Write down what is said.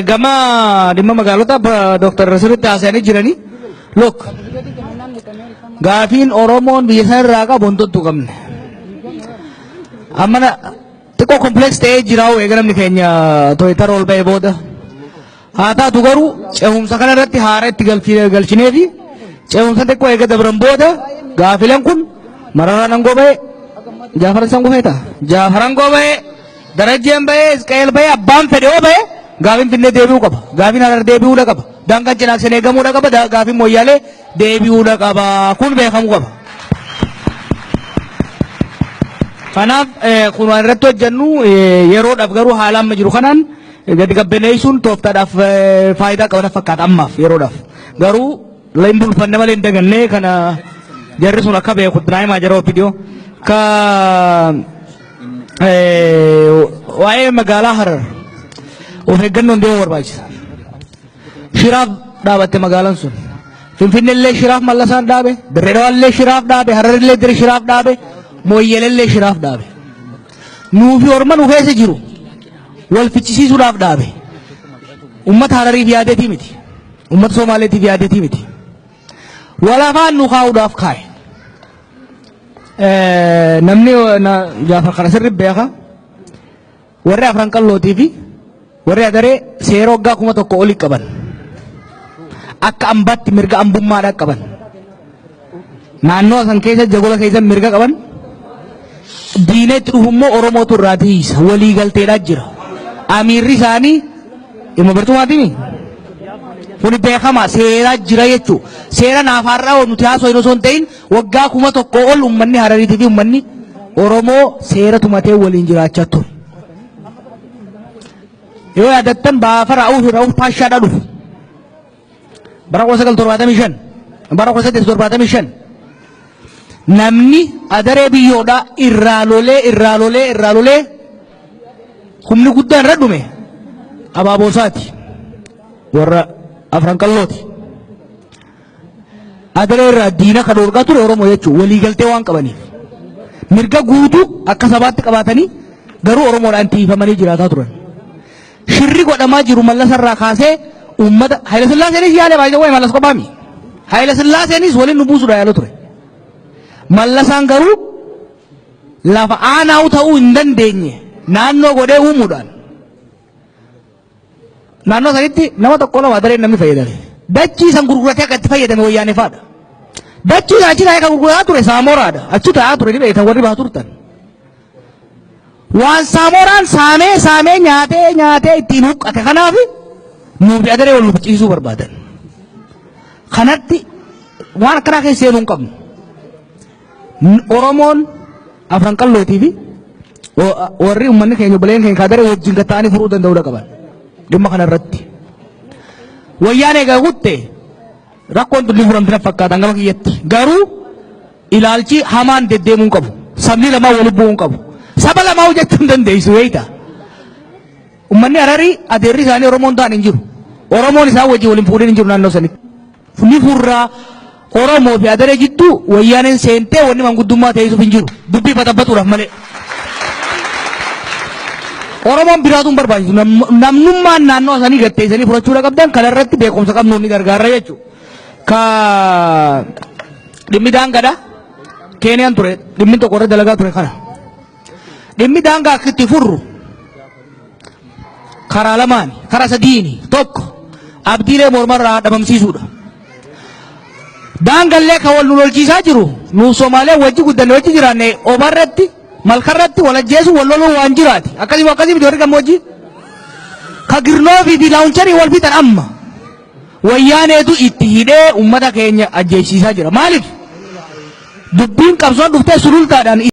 Gama dhimma magaalota Dooktar sirriitti haasa'anii jiranii. Look, gaafiin Oromoon biyya sana irraa qabu hin tuttuqamne. Amma xiqqoo complex ta'ee jira, eega namni keenya Twitter ol ba'ee booda. Haa taatu garuu, ce'umsa kana irratti haara itti galchinee fi ce'umsa xiqqoo eega dabran booda gaafileen kun Mararaan aangoo ba'ee, Jaafar isaan gufee ta'a. Jaafar aangoo ba'ee, Darajjeen ba'ee, Isqeel ba'ee, abbaan fedhe yoo ba'ee, gaafiin Finfinnee deebi'uu qaba. Gaafiin Harar deebi'uudha qaba. Daangaan Cinaakseen eegamuudha qaba. Gaafiin Mooyyaalee deebi'uudha qaba. Kun beekamuu qaba. Kanaaf kun waan irratti hojjennu yeroodhaaf, garuu haala amma jiru kanaan gadi qabbaneessuun tooftaadhaaf faayidaa qaba fakkaata ammaaf yeroodhaaf. Garuu hin bulfanne malee hin dagannee, kana jarri sun akka beeku naayimaa jara OPDO. Ka waa'ee magaalaa Harar of eeggannoon deemuu barbaachisa. Shiraaf dhaabatte magaalaan sun. Finfinnellee shiraaf Mallasaan dhaabe, Dirree Dhawaallee shiraaf dhaabe, Hararillee dire shiraaf dhaabe, Mooyyelellee shiraaf dhaabe. Nuufi orma nu keessa jiru wal fichisiisuudhaaf dhaabe. Uummata Harariif yaadeetii miti. Uummata Somaaleetiif yaadeetii miti. Walafaan nu kaa'uudhaaf kaa'e. Namni Jaafar kana sirri beeka. Warri Afran Qallootii fi warri Adaree seera waggaa 1000 olii qaban. Akka ambaatti mirga ambummaadhaa qaban. Naannoo san keessa, jagola keessa mirga qaban. Diina itti dhufu immoo Oromootu irraa tiisa. Walii galteedhaa jira. Amiirri isaanii ilma barcumaatiimi. Kuni beekama, seeraa jira jechuudha. Seera naaf har'a nuti haasoo osoo hin ta'in, waggaa 1000 ol uummanni Harariitii fi uummanni Oromoo seera tumatee waliin jiraachaa ture. Yoo yaadattan, baafa Raa'uuf Raa'uuf Paashaadhaa dhufu. Bara 1975, bara 1875, namni Adaree biyyoodhaa irraa lolee, irraa lolee, irraa lolee, humni guddaan irra dhume abaaboosaati. Warra Afran Qallooti. Adaree irraa diina kan dhorkaa ture Oromoo jechuun waliigaltee waan qabaniif. Mirga guutuu akka sabaatti qabaatanii garuu Oromoodhaan tiifamanii jiraataa turan. Shirri godhamaa jiru Mallasarraa kaasee uummata Hayila Sillaaseenis yaale baay'ee waa'ee Mallas kophaami. Hayila Sillaaseenis waliin nu buusuudha yaaluu ture. Mallasaan garuu lafa aanaa'u ta'uu hin dandeenye naannoo godhee uumuudhaan naannoo sanitti nama tokko lama Adareen namni fayyadame. Dachii san gurguratee akka itti fayyadame Wayyaanee faadha. Dachii achi taa'ee kan gurgurataa ture Saamoraadha. Achi taa'aa ture, ni beektan warri baa turtan. Waan Saamoraan saamee saamee nyaatee nyaatee ittiin huqqate, kanaaf nuufi Adaree wal nuuf barbaadan. Kanatti waan akkanaa keessa seenuu hin qabnu. Oromoon Afran Qallootii fi warri uummanni keenya, obboleen keenya Adaree wajjin gatta'anii furuu danda'uudha qaban. Dhimma kana irratti. Wayyaan egaa kutte rakkoon tun ni furamti na fakkaatan gama kiyyatti. Garuu ilaalchi hamaan deddeemuu hin qabu. Sabni lamaa wal bu'uu hin qabu. Saba lamaa hojjechuu hin dandeessu weeyita. Uummanni Hararii adeerri isaanii Oromoon ta'an hin jiru. Oromoon isaan wajjin waliin fuudhin hin jiru naannoo sanitti. Ni furraa, Oromoo fi Adaree jidduu Wayyaaneen seentee wanni manguddummaa teessisuuf hin jiru. Dubbii baxabbatuudhaaf malee. Oromoon biraatu hin barbaachisu. Namnummaan naannoo sanii gatteessanii furachuudha qabdan, kanarratti beekumsa qabnuun ni gargaara jechuudha. Ka dhimmi daangaadha. Keeniyaan ture dhimmi tokko irra dalagaa ture kana. Dhimmi daangaa akka itti furru karaa lamaani, karaa sadiini. Tokko, Abdiilee mormarraa dhabamsiisuudha. Daangallee kan wal nu lolchiisaa jiru nu Somaalee wajji guddanne, wajji jiraanne, obarratti malkarratti wal ajjeesuu, wal loluu waan jiraati. Akkasii akkasii miti warri gammoojjii. Ka girnoofii fi launcherii wal fixan amma. Wayyaaneetu itti hidhee uummata keenya ajjeesiisaa jira. Maaliif? Dubbiin qabsoon dhuftee sulultaadhaan